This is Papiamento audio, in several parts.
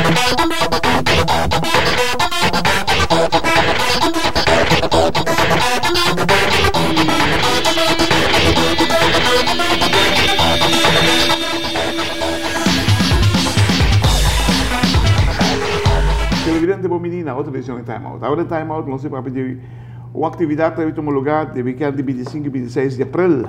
Televidente bon bini na otro edicion di Time Out. Awor den Time Out nos ta papia di un actividad ta tuma lugar di weekend di 25 y 26 di april.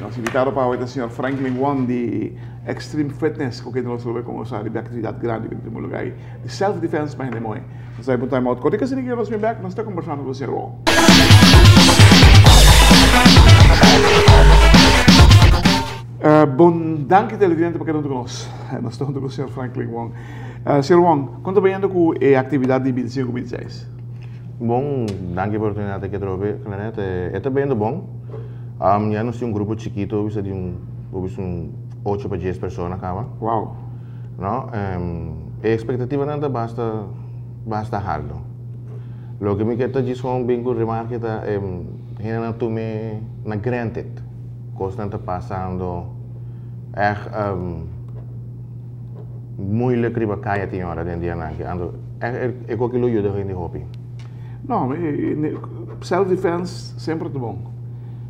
Nos invitado pa awe ta señor Franklin Wong di Extreme Fitness cu kende nos lo bay conversa riba e actividad grandi cu ta tuma lugar ayi di self defense pa hende moe. Nos ta bay pa un Time Out cortico asina ki nos bin bek nos ta conversando cu señor Wong. Bon danki televidente pa keda huntu ku nos. Nos ta huntu ku señor Franklin Wong. Señor Wong, kon ta bayendo ku e aktividat di 25 ku 26? Bon, danki pa e oportunidat aki atrobe, Claret. E ta bayendo bon. Ya nos tin un grupo chikito, bisa di un, bo bisa un ocho pa dies persona kaba. Wow. No, e ekspektativanan ta basta, basta halto. Loke mi ke ta djis kon bin ku remarke ta hendenan tum'e na granted. Kosnan ta pasando ègt moeilijk riba kaya tin ora den dianan aki. Anto ègt e koki lo yuda hende hopi. No, self defense semper ta bon.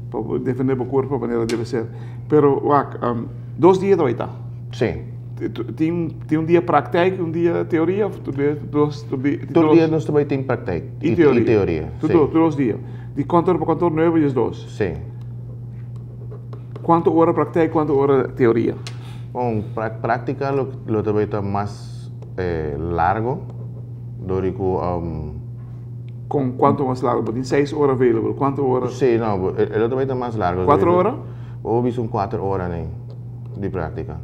Pa bo defende bo kurpo manera debe ser. Pero wak, dos dia ta bai ta. Si. Tin un dia praktijk i un dia teoria of tur dia dos? Tur dia nos ta bai tin praktijk i teoria. Tur dos dia. Di kuantu ora pa kuantu ora? Nuebe dies dos? Si. Kuantu ora praktijk, kuantu ora teoria? Bon, práktika lo ta bai ta mas largo, dor di ku. Kon kuantu mas largo? Bo tin seis ora available, kuantu ora? Si, no, e lo ta bai ta mas largo. Kuater ora? Bo bisa un kuater ora nei di práktika.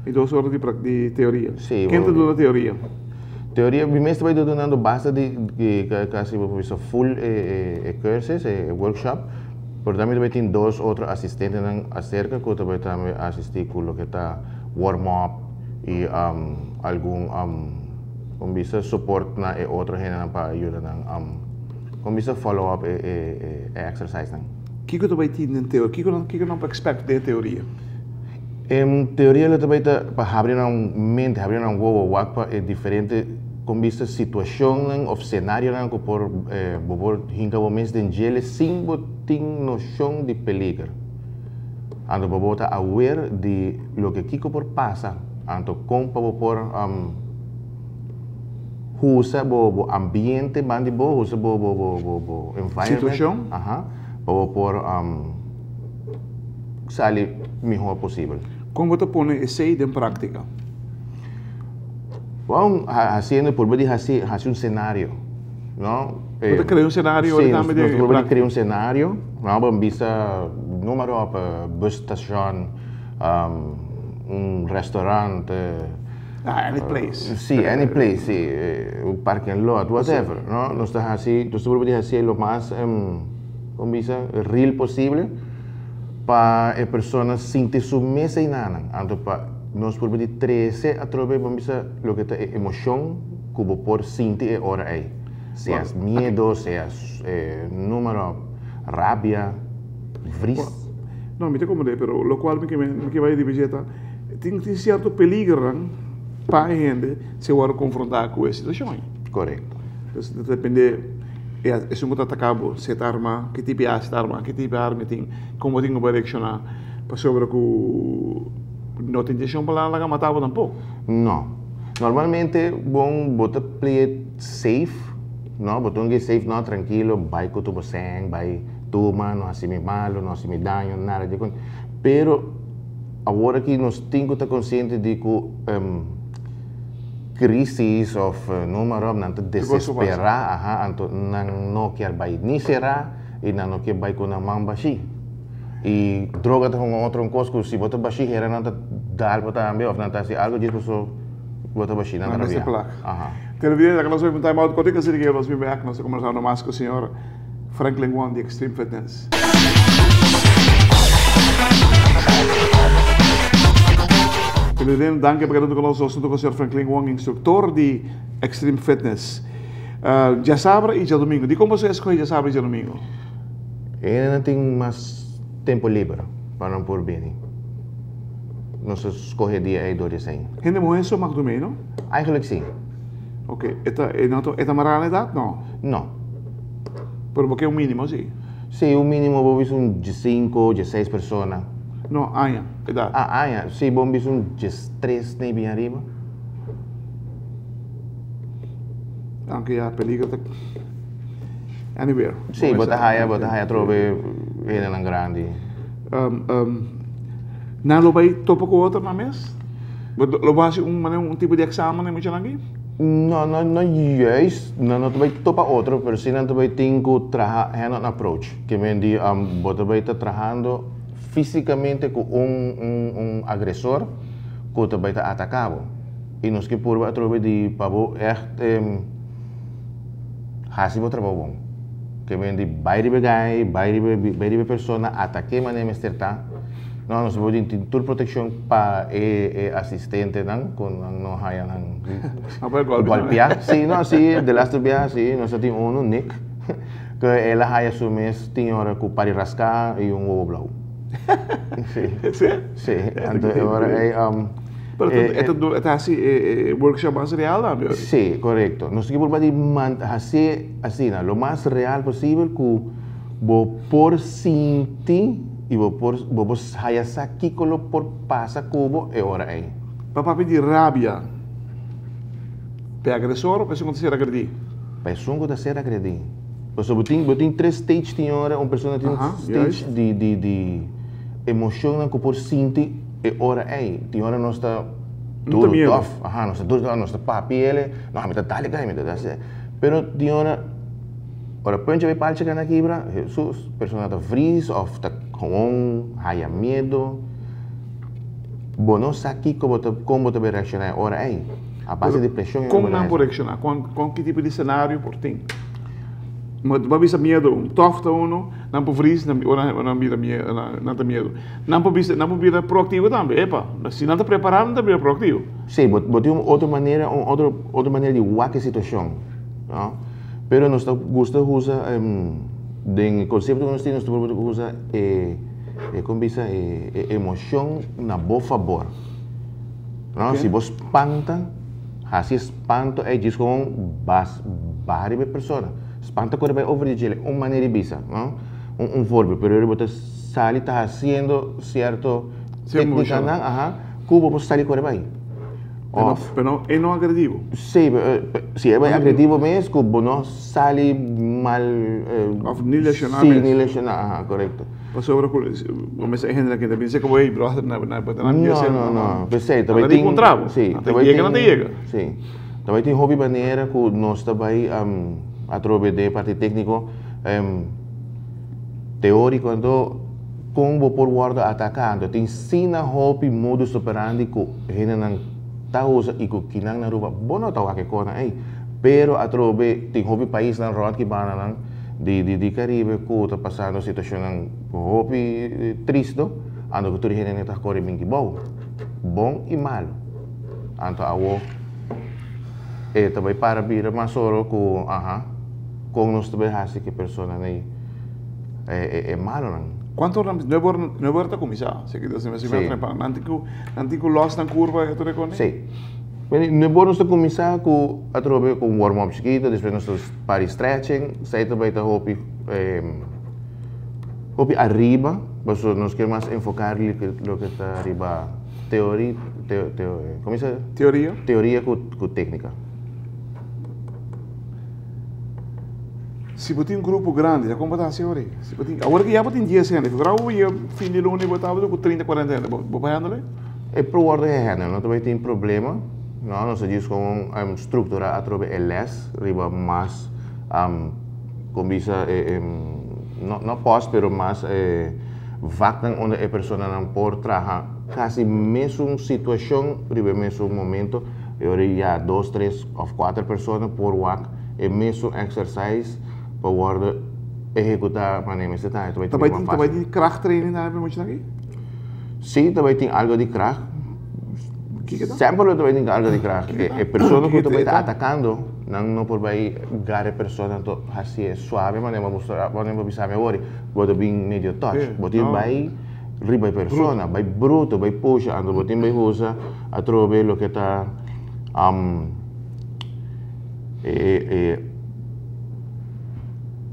I dos ora di teoria? Si. Ken ta duna teoria? Teoria, mi mes ta bai dunando basta di kasi bo por bisa full e cursus, e workshop. Pero tambe ta bai tin dos otro asistentenan aserka ku ta bai tambe asisti ku loke ta warm up i algun kon bisa support na e otro hendenan pa yuda nan kon bisa follow up e exercise nan. Kiko ta bai tin den teoria? Kiko nan kiko nan por expect den e teoria? E teoria lo ta bai ta pa habri nan mente, habri nan wowo wak pa e diferente Kon bista situashonnan òf senarionan ku por bo por hinka bo mes den djele sin bo tin noshon di peliger. Anto pa bo ta awer di loke kiko por pasa, anto kon pa bo por husa bo bo ambiente banda di bo, husa bo bo bo bo environment. Situashon. Aha, pa bo por sali mihó posibel. Kon bo ta pone esei den práktika? Bon, hasiendo, purba di hasi, hasi un senario, no? Bo ta krea un senario ora tambe den. Nos purba di krea un senario, no? Bo bisa numero op bus station, un restaurant. Ah, any place. Si, any place, si. Un parking lot, whatever, no? Nos ta hasi, nos ta purba di hasi lo mas, kon bisa, real posible pa e persona sinti su mes einanan. Anto pa. Nos por di trese atrobe bo bisa loke ta e emocion cu bo por sinti e ora ey. Sea miedo, sea numero, rabia, vries. No, mi ta comprende, pero locual mi ke bay di ta, tin cierto peligernan pa e hende si e worde confronta cu e situacion ey. Corecto. Entonces ta depende esun cu ta ataca bo, si e ta arma, ki tipo di arma ta arma, ki tipo di arma e tin, como bo tin cu bay reacciona pasobra cu. No tin intencion pa laga mata bo tampoco. No. Normalmente bon bo ta play it safe, no, bo ta un safe no, trankilo, bai ku tur bo sèn, bai tuma, no hasi mi malo, no hasi mi daño, nada di kon. Pero awor aki nos tin ku ta konsiente di ku krisis òf noem maar op, nan ta desesperá, aha, anto nan no kier bai ni será i nan no kier bai ku nan man bashí. I droga ta hunga otro un kos ku si bo ta bashí hera nan ta dal bo tambe òf nan ta hasi algu djis paso bo ta bashí nan ta Nan mester rabia. plak. Aha. Televidente aka nos bai pa un time out kote kasi di ke nos bin bek nos ta kombersando mas ku señor Franklin Wong di Extreme Fitness. Televidente danki pa keda huntu ku nos nos huntu ku señor Franklin Wong instruktor di Extreme Fitness. Djasabra i djadumingu dikon boso eskohe djasabra i djadumingu? E hendenan tin mas tempu liber pa nan por bini. Nos a skohe dia ei dor di esei. Hende muhé so mag dumei, no? Eigenlijk si. Ok, e ta e no e ta mará na edat? No. No. Pero bo ke un mínimo si? Si, un mínimo bo bisa un diesinko, dieseis persona. No, aña, edat. Ah, aña. Si, bo bisa un diestres nei bin ariba. Aunke ya peligro ta anywhere. Si, bo ta haya, bo ta haya atrobe hendenan grandi. Nan lo bai topa ku otro nan mes? Bo lo bo hasi un manera un tipo di eksamen den muchanan aki? No, no, no juist. Nan no ta bai topa otro, pero si nan ta bai tin ku traha hand on approach. Ke men di bo ta bai ta trahando físikamente ku un un un agresor ku ta bai ta ataka bo. I nos ke purba atrobe di pa bo ègt hasi bo trabou bon. Ke men di bai riba e gai, bai riba bai riba e persona, atak'é manera mester ta. No, nos por tin tur protekshon pa e e asistentenan ku nan no haña nan gòlpiá. Sí, no, sí, de laste biaha sí, nos a tin unu, Nick, ku el a haña su mes tin ora ku pari raská i un wowo blou. Sí. Sí? Sí, anto e ora ei. Pero e ta e ta hasi e workshop mas real tambe ora? Sí, korekto. Nos tin ke purba di hasié asina, lo mas real posibel ku bo por sinti i bo por bo por haya sa kiko lo por pasa ku bo e ora ei. Pa papia di rabia, pa e agresor o pa esun ku ta ser agredí? Pa esun ku ta ser agredí. Pasobra bo tin bo tin tres stage tin ora un persona tin stage di di di emoshonnan ku por sinti. E ora ei, tin ora nos ta duro tof, aha, nos ta duro tof, nos ta papia ele, no, mi ta dale kai, mi ta dale, pero tin ora, ora punchi bay palchi kanda kibra, Jesus, persona ta vries of ta gewoon haya miedo, bo no sa kiko bo ta, kon bo ta bay reacciona e ora ei, a base di presion. Kon nan por reacciona? Kon ki tipo di scenario por tin? Bo a bisa miedo, un tof ta uno, nan por vries, ora nan bira miedo, nan ta miedo. Nan por bisa, nan por bira proactivo tambe, epa, si nan ta prepará nan ta bira proactivo. Sí, bo bo tin un otro manera, un otro otro manera di wak e situashon, no? Pero nos ta gusta usa den e konsepto ku nos tin nos ta purba usa e e kon bisa e e emoshon na bo fabor, no? Si bo spanta, hasi e spanto ei djis kon bas baha riba e persona, spanta kore bai over di djele, un manera di bisa, no? Un un voorbeeld, pero bo ta. Sali ta hasiendo sierto técnicanan, aha, ku bo por sali kore bai. Of. Pero e no agredi bo. Sí, si e bai agredi bo mes, ku bo no sali mal. Of ni lesioná mes. Sí, ni lesioná, aha, korekto. Pasobra ku bo mester e hende nan ta bisa ku bo ey bròder na na bo ta nan No, no, no, p'esei ta bai tin. Nan ta kontra bo. Sí. Nan ta yega, nan ta yega. Sí. Ta bai tin hopi manera ku nos ta bai atrobe den e parti tékniko. Teóriko anto kon bo por wòrdu ataká anto tin sina hopi modus operandi ku hendenan ta usa i ku kinan na Aruba bo no ta wak e kosnan ei pero atrobe tin hopi paisnan rònt ki bandanan di di Karibe ku ta pasando situashonnan hopi tristo anto ku tur hende ta kore bin kibou bon i malu anto awo e ta bai para bira mas oro ku aha. Kon nos ta bay hasi ku e personanan ei, e malonan? Kuantu ora nuebe ora nuebe ora ta kuminsá? Si ki ta si mi trempan. Nan tin ku nan tin ku lòs nan kurpa e tur e kos? Si. Nuebe ora nos ta kuminsá ku atrobe ku un warm up chikitu, despues nos ta para di stretching, esei ta bay ta hopi hopi ariba, pasobra nos ke mas enfoká loke ta riba teori, komo se? Teoria. Teoria ku téknika. Si bo tin un grupo grandi, ya kon bo ta hasi awor ei? Si bo tin, awor ki ya bo tin dies hende, figura bo yega fin di luna i bo tabata ku trinta, kuarenta hende, bo bo por handle? E por wòrdu gehandle, no ta bai tin problema, no, nos ta djis kon strukturá atrobe e lès riba mas kon bisa e no no pòst pero mas e vaknan unda e personanan por traha kasi mesun situashon riba e mesun momento e ora ya dos, tres òf kuater persona por wak e mesun exercise pa worde ehecuta manera mester ta, e ta bay tin mas fácil. Ta bay tin kracht training tambe pa e muchanan aki? Si, ta bay tin algo di kracht. Kiko ta? Semper lo ta bay tin algo di kracht. E persona cu ta bay ta atacando, nan no por bay gara e persona to hacié suave manera bo mustra, manera bo bisa mi awor, bo ta bin medio touch. Bo tin bay riba e persona, bay bruto, bay pusha, anto bo tin bay usa atrobe loke ta.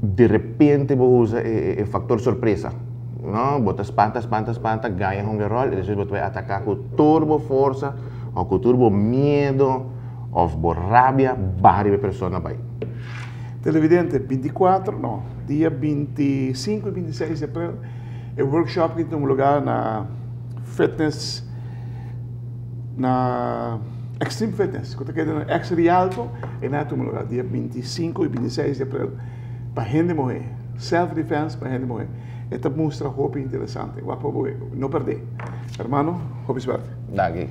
Di repente bo usa e factor sorpresa, no? Bo ta spanta, spanta, spanta, gaña hunga e rol y despues bo ta bay ataca cu tur bo forsa of cu tur bo miedo of bo rabia baha riba e persona bay. Televidente, 24, no, dia 25 y 26 di april e workshop aki ta tuma lugar na Fitness, na Extreme Fitness, ku ta keda na ex Rialto, e nan a tuma lugar dia 25 y 26 di april pa hende muhé, self defense pa hende muhé. E ta mustra hopi interesante, wak pa bo no perdé. Hermano, hopi suerte. Danki.